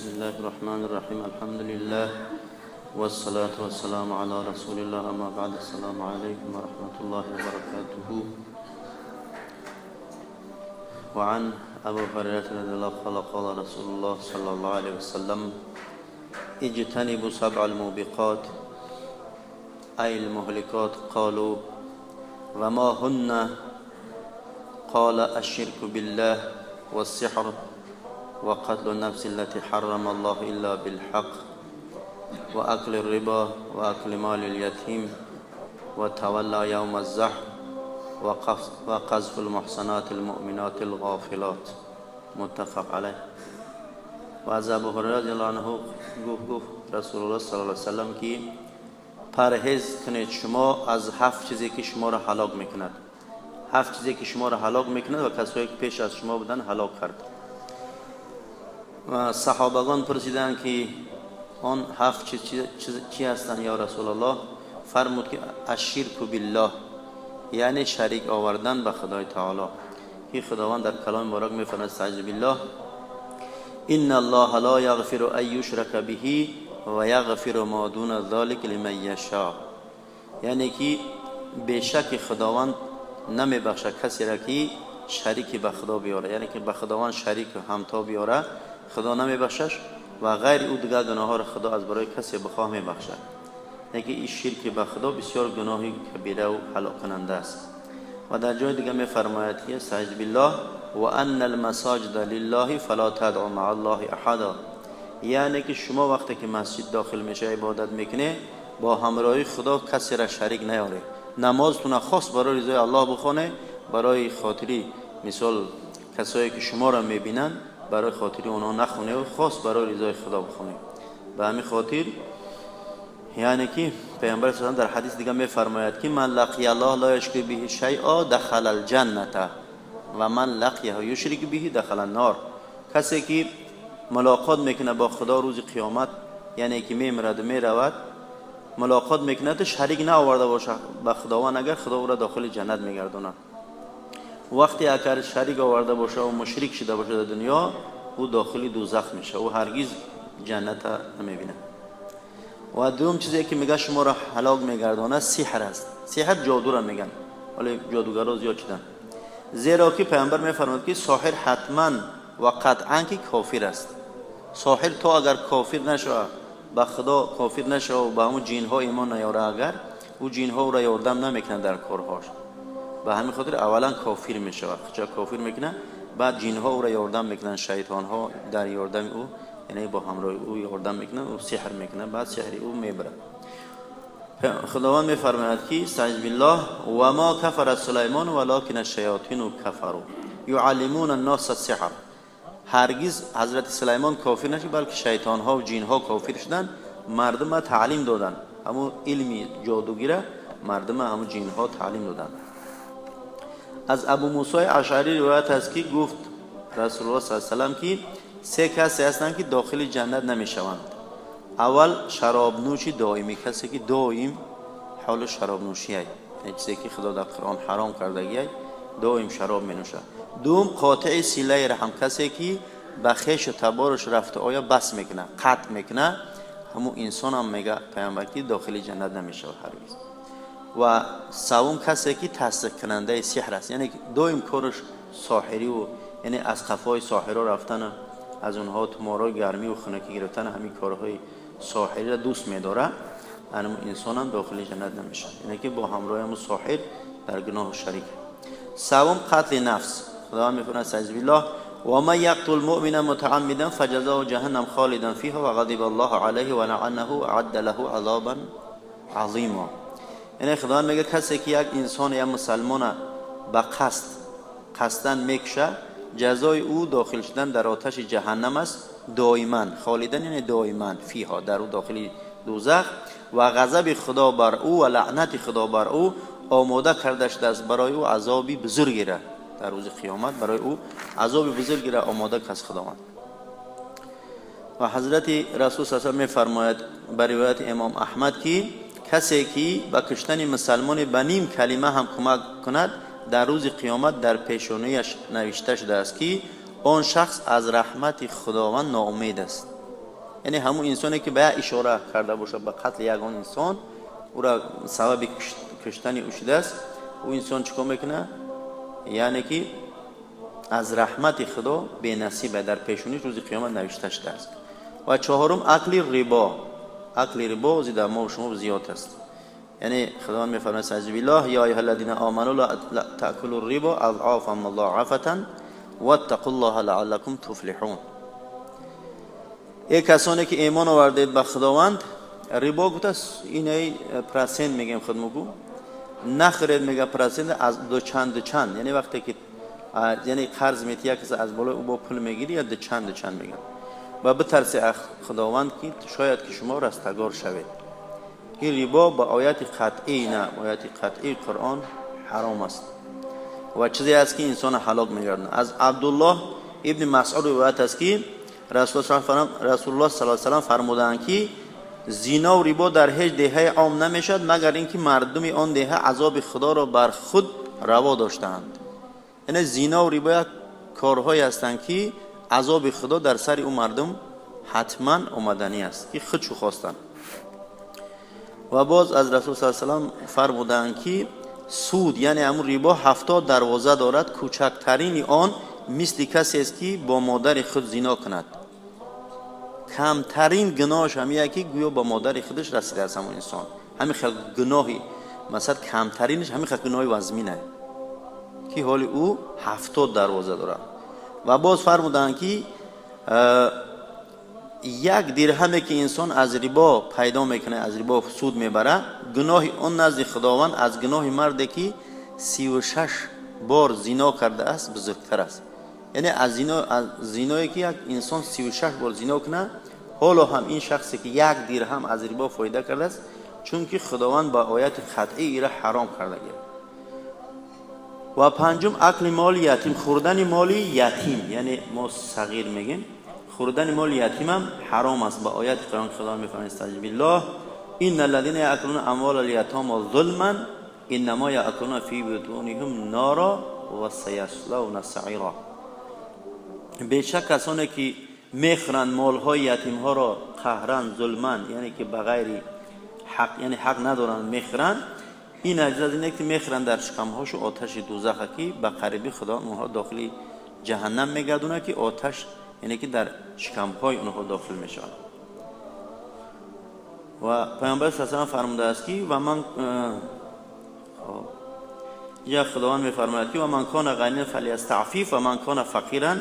بسم الله الرحمن الرحيم. الحمد لله والصلاة والسلام على رسول الله. أما بعد، السلام عليكم ورحمة الله وبركاته. وعن أبو هريرة رضي الله قال قال رسول الله صلى الله عليه وسلم: اجتنبوا سبع الموبقات أي المهلكات. قالوا: وما هن؟ قال: الشرك بالله والسحر وقتل النفس التي حرم الله إلا بالحق وأكل الربا وأكل مال اليتيم وتولى يوم الزحف وقذف المحصنات المؤمنات الغافلات. متفق عليه. و از ابو هریره رضی الله عنه گفت رسول الله صلی الله علیه وسلم که پرهیز کنید شما از هفت چیزی که شما را هلاک میکند. هفت چیزی که شما را هلاک میکند و کسایی که پیش از شما بودن هلاک کرد. و صحابگان پرسیدند که آن هفت چیز چی هستند یا رسول الله؟ فرمود که الشرک بالله، یعنی شریک آوردن به خدای تعالی، که خداوند در کلام مبارک میفرماید: استعذ بالله، ان الله لا یغفر ان یشرک به و یغفر ما دون ذلک لمن یشاء. یعنی که بیشک خداوند نمیبخشه کسی را که شریک به خدا بیاره، یعنی که به خداوند شریک همتا بیاره خدا نمیبخشش و غیر او دیگر گناه ها را خدا از برای کسی بخواه میبخشد. یعنی که این شرک به خدا بسیار گناه کبیره و هلاک کننده است. و در جای دیگه میفرماید که استعذ بالله و ان المساجد لله فلا تدعوا مع الله احدا. یعنی که شما وقتی که مسجد داخل میشه عبادت میکنه با همراهی خدا کسی را شریک نیاره، نمازتون خاص برای رضای الله بخونه، برای خاطری مثال کسایی که شما را میبینن برای خاطری اونها نخونه و خاص برای رضای خدا بخونه. به همین خاطر یعنی که پیامبر صلی الله علیه و در حدیث دیگه میفرماید که من لقی الله لا یشرک به شیئا دخل الجنه و من لقیه یشرک به دخل النار. کسی که ملاقات میکنه با خدا روز قیامت، یعنی که میمرد و میرود ملاقات میکنه تو شریک نه آورده باشه به خداوند، اگر خدا او را داخل جنت میگردونه. وقتی اگر شریک آورده باشه و مشرک شده باشه در دنیا، او داخل دوزخ میشه، او هرگز جنت نمیبینه. و دوم چیزی که میگه شما را هلاک میگردانه سحر است. سحر جادو را میگن، ولی جادوگرا زیاد شدن. زیرا که پیامبر میفرماید که ساحر حتما و قطعا که کافر است. ساحر تا اگر کافر نشود، به خدا کافر نشود و به همون جین ها ایمان نیاره، اگر او جین ها او را یاردم نمیکنه در کارهاش، به همین خاطر اولا کافر میشود. چرا کافر میکنه؟ بعد جین ها او را یاردم میکنن، شیطان ها در یاردم او، یعنی با همراه او یاردم میکنن، او سحر میکنه، بعد سحر او میبره. خداوند میفرماید که استعذ بالله و ما کفر سلیمان ولکن الشیاطین کفروا یعلمون الناس السحر. هرگز حضرت سلیمان کافر نشد، بلکه شیطان ها و جین ها کافر شدن، مردم تعلیم دادن، همون علمی جادوگیره مردم همون جین ها تعلیم دادن. از ابو موسی اشعری روایت است که گفت رسول الله صلی الله علیه و سلم که سه کسی هستند که داخل جنت نمیشوند. اول شراب نوشی دائمی، کسی که دائم حال شراب نوشی است، یعنی چیزی که خدا در قرآن حرام کردگی است، دائم شراب می نوشه. دوم قاطع صله رحم، کسی که به خویش و تبارش رفته آیا بس میکنه، قطع میکنه، همون انسان هم میگه پیامبر که داخل جنت نمیشه هرگز. و سوم کسی که تصدیق کننده سحر است، یعنی دائم کارش ساحری و یعنی از قفای ساحرا رفتن، از اونها تمارای گرمی و خنکی گرفتن، همین کارهای ساحری را دوست میداره، همون انسان هم داخل جنت نمیشه، یعنی که با همراه همون ساحر در گناه شریک. سوم قتل نفس، خداوند میفرماید استعذ بالله و من یقتل مؤمنا متعمدا فجزاؤه جهنم خالدا فیها و غضب الله علیه و لعنه و اعد له عذابا عظیما. یعنی خداوند میگه کسی که یک انسان یا مسلمان به قصدن میکشه، جزای او داخل شدن در آتش جهنم است دائما، خالدن یعنی دائما، فیها در او داخل دوزخ، و غضب خدا بر او و لعنت خدا بر او آماده کرده شده است برای او عذابی بزرگی را در روز قیامت، برای او عذاب بزرگی را آماده کرد خداوند. و حضرت رسول صلی الله علیه و میفرماید بر روایت امام احمد که کسی که به کشتن مسلمان به نیم کلمه هم کمک کند در روز قیامت در پیشانیش نوشته شده است که آن شخص از رحمت خداوند ناامید است. Яъне ҳамун инсоне ки ба як ишора карда бошад ба қатли ягон инсон, ӯра сабаби куштани ӯ шудааст, ӯ инсон чӣ кор мекунад? Яъне ки аз раҳмати Худо бенасиб дар пешониш рӯзи қиёмат навишта шудааст. Ва чаҳорум акли рибо. Акли рибо дар мо шумо зиёд аст. Яъне Худованд мефармояд: аъузу биллаҳ ё айюҳа аллазина оману ла таъкулу рибо азъофан музоафатан ваттақуллоҳа лааллакум туфлиҳун. Эй касоне ки имон овардед ба Худованд, рибо гуфта инаи процент мегем худмугу, нахӯред мега процент аз ду чанд ду чанд. Яъне вақте ки яъне қарз мети як кас аз болои ӯ бо пул мегири, я ду чанд ду чанд мегӯянд. Ва битарсе аз Худованд ки шояд ки шумо растагор шавед. Ин рибо ба ояти қатъӣ, на ояти қатъии Қуръон ҳаром аст ва чизе аст ки инсонро ҳалок мегардонад. Аз Абдуллоҳ ибни Масъуд ривоят аст ки Расулуллоҳ саллаллоҳу алайҳи васаллам фармудаанд ки зино ва рибо дар ҳеҷ деҳаи ом намешавад, магар инки мардуми он деҳа азоби Худоро бар худ раво доштаанд. Яъне зино ва рибо як корҳое ҳастанд ки азоби Худо дар сари ӯ мардум ҳатман омаданӣ аст ки худшу хостанд. Ва боз аз Расул саллаллоҳу алайҳи васаллам фармудаанд ки суд, яъне ҳамун рибо, 70 дарвоза дорад, кӯчактарини он мисли касест ки бо модари худ зино кунад. Камтарин гуноҳаш ҳамия ки гӯё ба модари худаш расидааст ҳамон инсон. Ҳамин хел гуноҳи, масалан, камтаринаш ҳамин хел гуноҳи вазминае ки ҳоли ӯ 70 дарвоза дорад. Ва боз фармуданд ки як дирҳаме ки инсон аз рибо пайдо мекунад, аз рибо суд мебарад, гуноҳи он назди Худованд аз гуноҳи марде ки 36 бор зино кардааст бузургтар аст. Яъне аз зиное ки як инсон 36 бор зино кунад, ҳоло ҳам ин шахсе ки як дирҳам аз рибо фоида кардааст, чунки Худованд ба ояти қатъӣ ира ҳаром кардагист. Ва панҷум акли моли ятим, хӯрдани моли ятим, яъне мо сағир мегем, хӯрдани моли ятимам ҳаром аст. Ба ояти Қуръон Худо мефармояд: аъузу биллаҳ инна аллазина яъкулуна амволал ятома зулман иннамо яъкулуна фи бутуниҳим нора ва саяславна саира. Бешак касоне ки мехӯранд молҳои ятимҳоро қаҳран, зулман, яъне ки ба ғайри ҳақ, яъне ҳақ надоранд, мехӯранд, ин аз ине ки мехӯранд дар шикамҳошу оташи дузаха ки ба қариби Худо онҳо дохили ҷаҳаннам мегардонад, ки оташ яъне ки дар шикамҳои онҳо дохил мешавад. Ва Паёмбар саллаллоҳу алайҳи васаллам фармудааст ки ва ман я Худованд мефармояд ки ва ман кона ғаниян фалиястаъфиф ва ман кона фақиран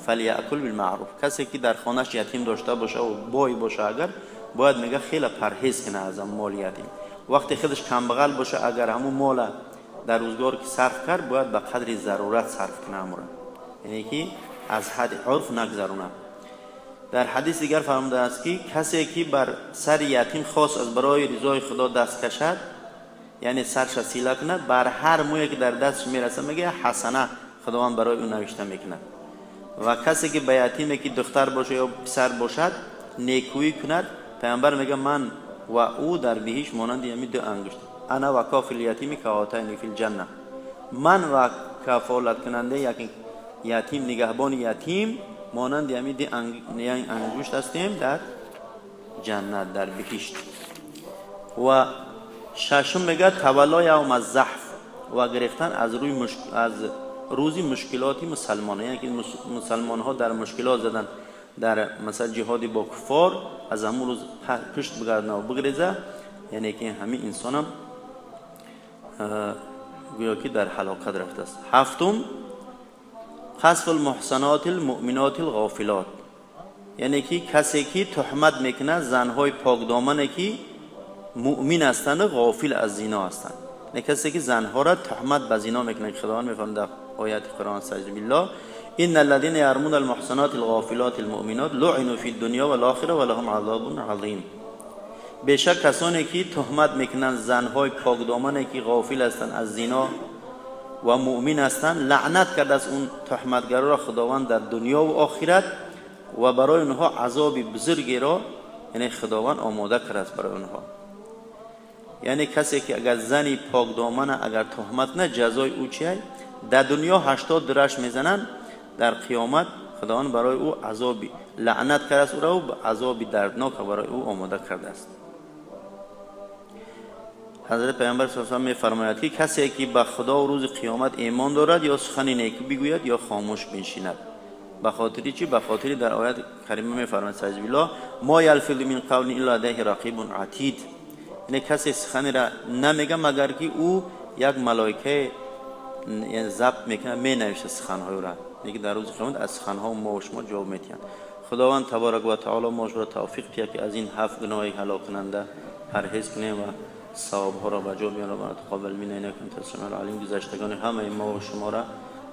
фалияъкул билмаъруф. Касе ки дар хонаш ятим дошта боша ва бой боша, агар бояд мега хеле парҳез кунад аз моли ятим. Вақте худаш камбағал боша, агар ҳамун мола дар рӯзгор ки сарф кард, бояд ба қадри зарурат сарф кунад ҳамура, яъне ки аз ҳадди урф нагзаронад. Дар ҳадис дигар фармудааст ки касе ки бар сари ятим хос аз барои ризои Худо даст кашад, яъне сарша сила кунад, бар ҳар мӯе ки дар дасташ мерасад, мегӯяд ҳасана Худованд барои ӯ навишта мекунад. Ва касе ки ба ятиме ки духтар бошад ё писар бошад некӯӣ кунад, Паёмбар мегӯяд ман ва ӯ дар биҳишт монанди ҳамин ду ангушт. Ана ва кофил ятими каҳотайни фил ҷанна. Ман ва кафолаткунандаи ятим, нигаҳбони ятим монанди ҳамин ду ангушт ҳастем дар ҷаннат, дар биҳишт. Ва шашум мегӯяд тавалло явма заҳф, ва гирифтан аз рӯзи мушкилоти мусалмонон, яъне ки мусалмонҳо дар мушкилот задан дар масалан ҷиҳоди бо куффор, аз ҳамун рӯз пушт бигардона ва бигреза, яъне ки ҳамин инсонам гӯё ки дар ҳалокат рафтааст. Ҳафтум қасфу лмуҳсаноти лмуъминоти лғофилот, яъне ки касе ки туҳмат мекунад занҳои покдомане ки муъмин ҳастанд ва ғофил аз зино ҳастанд. Не касе ки занҳоро туҳмат ба зино мекунад, Худованд мефармояд дар ояти Қуръон аъузу биллаҳ инна аллазина ярмуна алмуҳсаноти алғофилоти алмуъминот луъину фи ддунё вал охира ва лаҳум азобун азим. Бешак касоне ки туҳмат мекунанд занҳои покдомане ки ғофил ҳастанд аз зино ва муъмин ҳастанд, лаънат кардааст он туҳматгароро Худованд дар дунё ва охират, ва барои онҳо азоби бузургеро яъне Худованд омода кардааст барои онҳо. Яъне касе ки агар зани покдомана агар туҳмат кунад, ҷазои ӯ чист? Дар дунё 80 дураш мезананд, дар қиёмат Худованд барои ӯ азоби лаънат кардааст ӯро ва азоби дарднок барои ӯ омода кардааст. Ҳазрат Паёмбар саллаллоҳу алайҳи ва саллам мефармояд, ки касе ки ба Худо ва рӯзи қиёмат имон дорад, ё сухани нек бигӯяд ё хомӯш биншинад. Ба хотири чӣ? Ба хотири дар оят карима мефармояд саҷбиллоҳ: ма ялфизу мин қавлин илла ладайҳи рақибун атид. Яъне касе суханеро намега, магар ки ӯ як малоика забт мекунад, менависад суханҳои ӯро. Яъне дар рӯзи қиёмат аз суханҳо мо ва шумо ҷавоб медиҳанд. Худованд табарак ва таоло мо шуморо тавфиқ диҳад, ки аз ин ҳафт гуноҳи ҳалоккунанда парҳез кунем ва савобҳоро ба ҷо биёрем. Ва тақаббал минна иннака антас самиул алим. Гузаштагони ҳамаи мо ва шуморо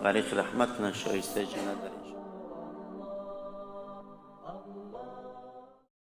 ғариқи раҳмат кунад, шоистаи ҷаннат.